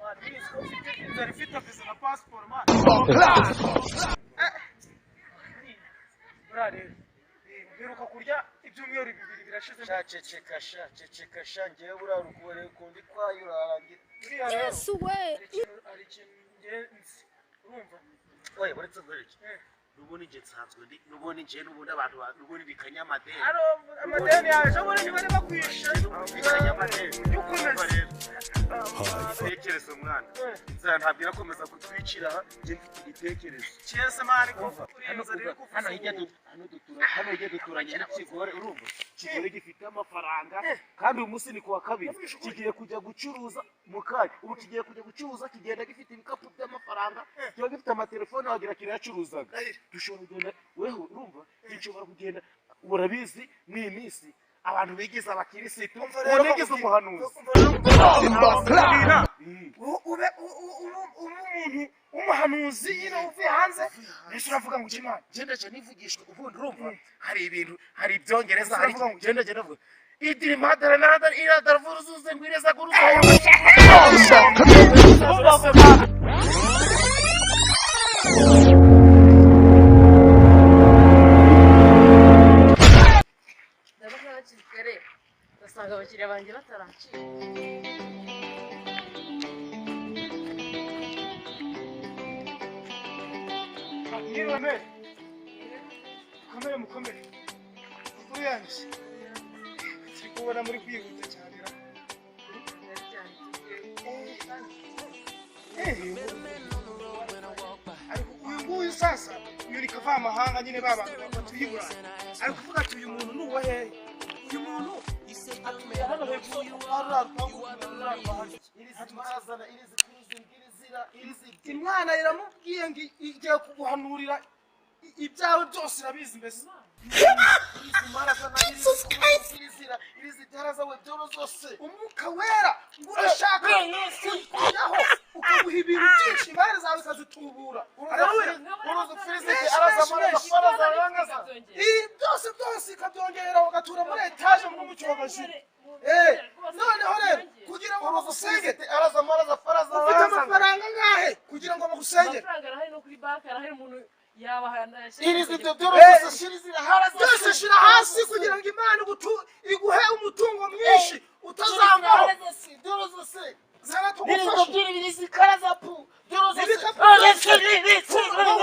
Mani, ko mfite inzara ifite visa na pasiporo, mani. Buriya rero mperuka kurya ibyumweru 2 birashize. Sha, ceceka sha, ceceka sha. Ngewe buriya rukubere kundi kwayo urarangira. Buriya rero Yesu we! hari ikintu ngewe nzi, urumva? Oya, uretse nkwereke. Eh. N'ubundi nge nsanzwe ndi, n'ubundi nge, n'ubundi abantu n'ubundi ndi kanyamadeni. Ari amadeni yawe ejo bundi ntibari bakwishe. Ndi kanyamadeni. Ujye ukomeza. Rero tekereza umwana, inzara ntabwo irakomeza kutwicira aha. Njye mfite igitekerezo. Cyese, mani, ko uriya Hano nzara iri kuvuza hano hirya ubuhuha. hano hirya duturanye n'ikigore, urumva? Ikigore gifite amafaranga, kandi uyu munsi ni kuwa kabiri, kigiye kujya gucuruza mu kanya. Ubu kigiye kujya gucuruza, kigenda gifite ibikapu by'amafaranga, kiba gifite amatelefone, wagira kirayacuruzaga. Dushobora kugenda, weho urumva, gishobora kugenda. Urabizi, mw'iyi minsi abantu bigize abakirisitu, ubu nigize umuhanuzi. Bwira, ube ube umuntu w'umuhanuzi nyine uvuye hanze, mbese uravuga ngo iki, mani? Genda je nivugishwa. Ubundi urumva hari ibintu, hari ibyongereza, hari Uravuga ngo- genda genda vuga idiri madara nada iradara vuruzuze ngwireza guruza. Ndabona hakiri kare, ugasanga abakiriya banjye bataracika. Mwiriwe mere, mukomere, mukomere. Makuru yanjye? Turi kubona muri kwihuta cyane ra. Eh, ariko uyu nguyu sasa, uyu ni kavamahanga nyine, ba bantu batuye i Burayi. Ari kuvuga ati: "Uyu muntu ni uwa hehe? Uyu muntu atuye hano hepfo, ruriya rupangu ruriya rwa hano." Irizi marazana irizi kuruzi ngirizira irizi. Imana iramubwiye ngo igiye kuguhanurira ibyawe byose, irabizi mbese. Irizi marazana irizi kuruzi ngirizira irizi taraza we byoro zose. Umwuka Wera ngo urashaka kujyaho ukaguha ibintu byinshi, imari zawe ikazitubura. Haleluya. Uruzi firizi Benshi, araza benshi, maraza benshi. faraza arangaza. Ibi byose byose ikabyongera, ugatura muri etaje muri mu cyogajuru. Eh, noneho rero kugira ngo Uruzi bagusenge, firizi araza maraza faraza ufite arangaza. amafaranga angahe kugira ngo bagusengere? Amafaranga arahari, no kuri banki arahari, umuntu yabaha. Irizi ibyo byoro Eh. zose shirizira haraza. Byose shira hasi kugira ngo Imana iguhe umutungo mwinshi utazavaho. Byoro zose. Zana Irizi tugufashe. byoro irizi karaza pu byoro zose. Ibikapu byose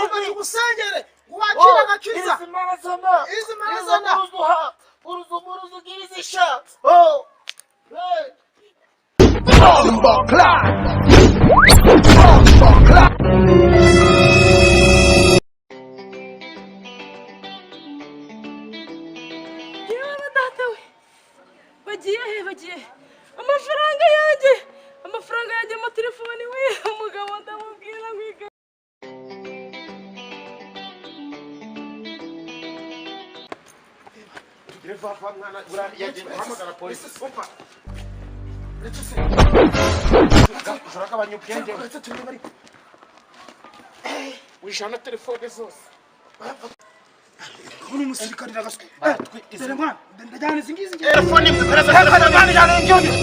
ngo tugusengere ngo wakire agakiza. Irizi marazana. Irizi marazana. Uruzuha uruzu muruzu irizi sha oh hey. Bombo clap! Bombo clap! Yewe data we, bagiye he? Bagiye he? Amafaranga yanjye, amafaranga yanjye, amatelefoni we! Umugabo ndamubwira nkwiga. Tugire vuba vuba mwana, uriya yagiye guhamagara polisi. Umva, uragabanya ubwenge. Uretse turebe ariko. Wijana telefone zose. Kubona umusirikare iragaswe. Dore mwana, ndajyana izi ngizi ngizi. Telefone imwe. Jyana, jyana, jyana,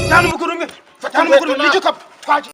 jyana umugore umwe, jyana umugore umwe n'igikapu twagiye.